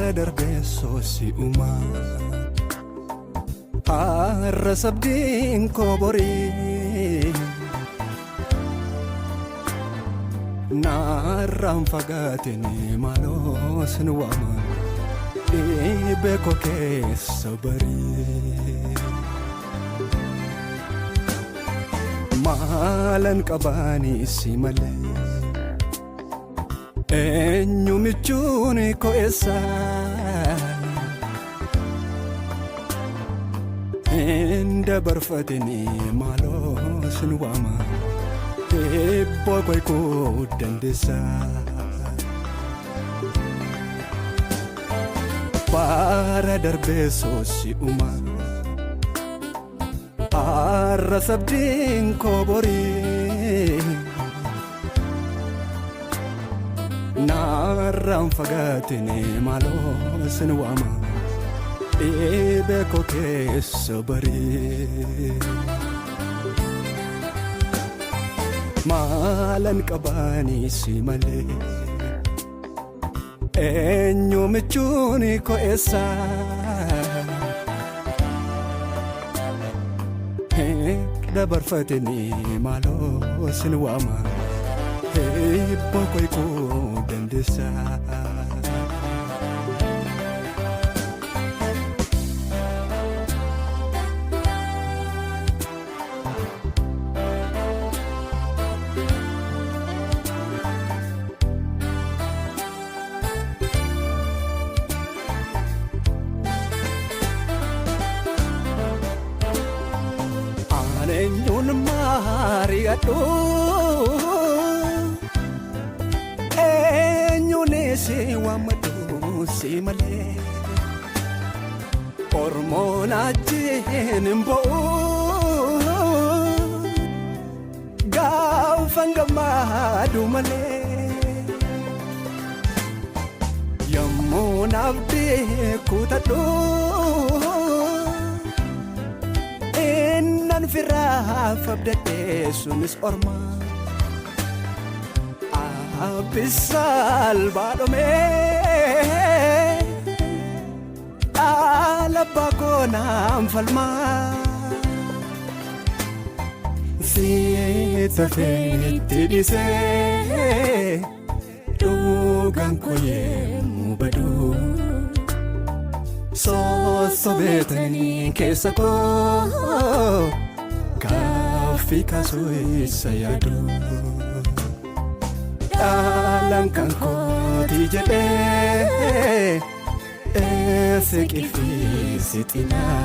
Bara darbee soosii uumaa har'a sabdiin koo borii naarraan fagaateen maaloo sin waama dhibee koo keessa barii. Maalan qabaanii si malee. Eenyu michuun koo eessa? Hin dabarfatini maaloo sin waama eebboo koo dandeessa. Bara darbee soosii uumaa har'a sabdiin koo borii. Naarraan fagaatiin maaloo sin waama dhibee koo keessa barii. Maalan qabaanii si malee eenyu michuun koo eessa? Dabarfatanii maaloo sin waama. Eebboo koo dandeessa. Ani eenyuun maari'adhu? Eenyuun si waammadhu si malee? Ormoon achiin hin bo'u. Gaafan gammadu malee. Yommuu naaf kutadhu. Innan firaaf abdadhee sunis orma. Abbisaal baadhomee dhaala abbaa koo naan falmaa. Siita feetti dhiisee dhugaan koo yemmuu baduu. Sossobeetanii keessa koo gaaffii kaasuu isa yaadu. Dhaalaan kan kooti jedhee eessi fi sixinaa.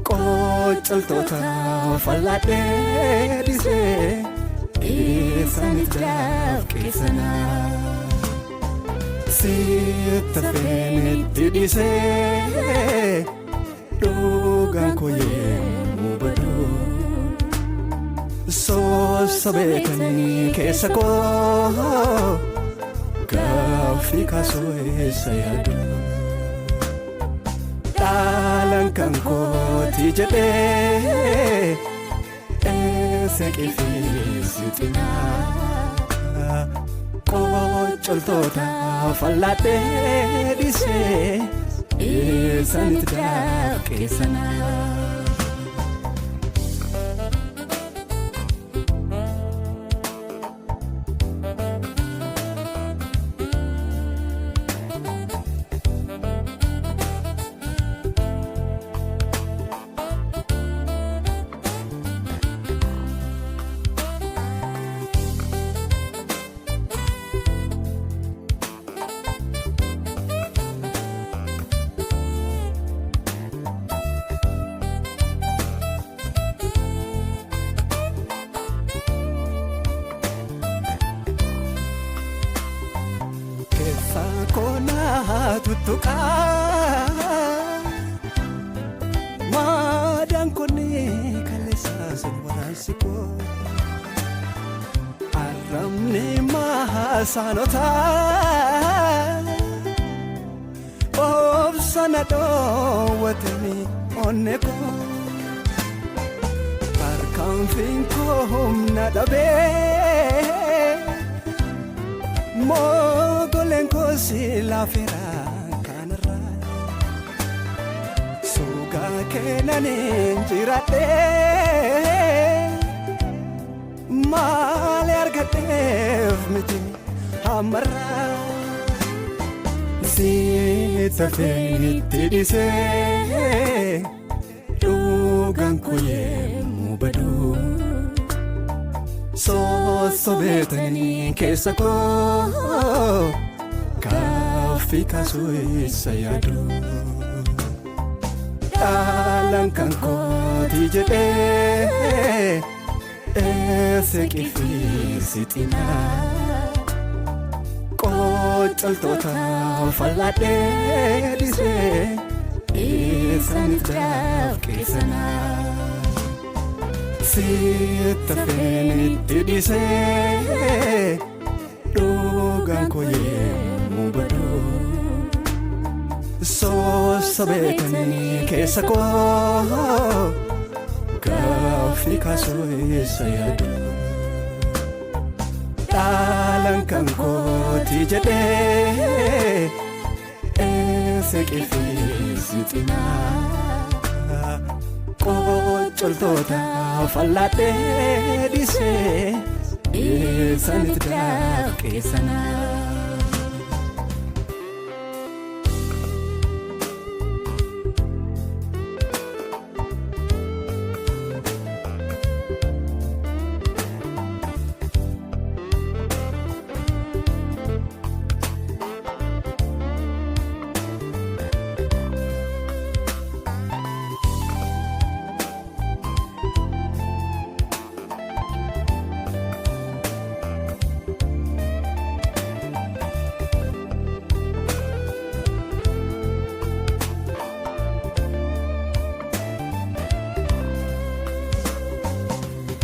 Qoccoltoota fal'aadhee dhiisee isaaniif daafqeessanaa. Sitta feenetti dhiisee dhugaan koo yemmuu baduu. Sossobeetanii keessa koo gaaffii kaasuu eessa yaadu. Dhaalaan kan kooti jedhee eessa fi sixinaa. Qoccoltoota fal'aadhee dhiisee isaanitti daafqeessanaa. Keessa koonaa tuttuqaa maadaan konni kaleessa sun waraansi koo arrabni maasaanotaa obsana dhoowwatanii onne koo tarkaanfiin koo humna dhabee. Mogolee. Onneen koos laafeera kanarraa. Suugaa kennaniin jiraadhee maali argadheef miti hammarraa. Siita fe'itti dhiisee dhugaan koo yemmuu baduu sossobeetanii keessa koo gaaffii kaasuu isa yaadu. Dhaalaan kan kooti jedhee eessa fi sixinaa qoccoltoota fal'aadhee dhisee isaaniif dafqeessanaa. Sitta feenitti dhiisee dhugaan koo yemmuu baduu sossobeetanii keessa koo gaaffii kaasuu isa yaadu. Dhaalaan kan kooti jedhee eessa fi sixinaa qoccoltoota fal'aadhee dhiisee isaanitti dafqeessanaa.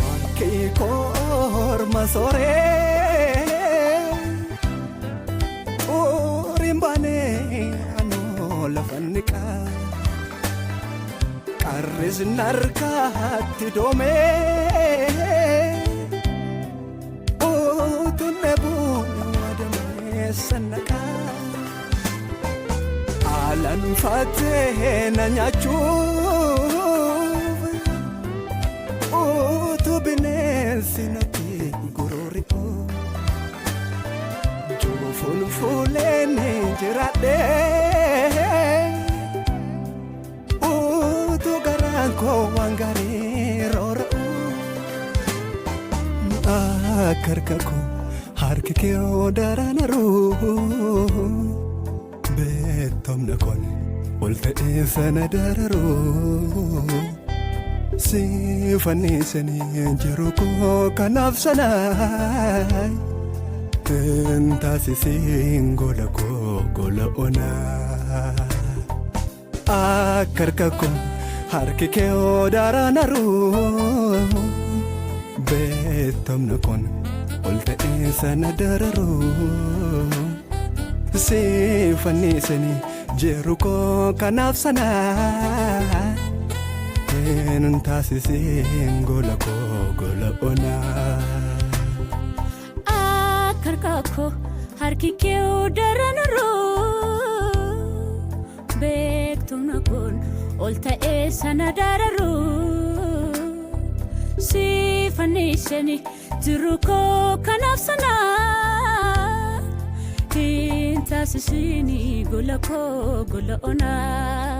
Harki korma sooree xuriin baanee anoo lafa niqaa qarris narkaatti doomee utuun dheebuun waadamee sannaqaa alanfattee na nyaachuuf utuu bineensi natti gururi'u juufuun fuuleen jiraadhee utuu garaan koo waan gaarii roora'u akka harka koo harki kee daranaru beektomna koon ol ta'ee sana dararu si fannisanii jiru koo kanaaf sana hin taasisiin gola koo gola onaa. Akka harka koo harki kee daranaru beektomna koon ol ta'ee sana dararu si fannisanii jiru koo kanaaf sana hin taasisiin gola koo gola onaa. Akka harka koo harki kee daranaru beektumna kun ol ta'ee sana dararu si fannisanii jiru koo kanaaf sana hin taasisini gola koo gola onaa.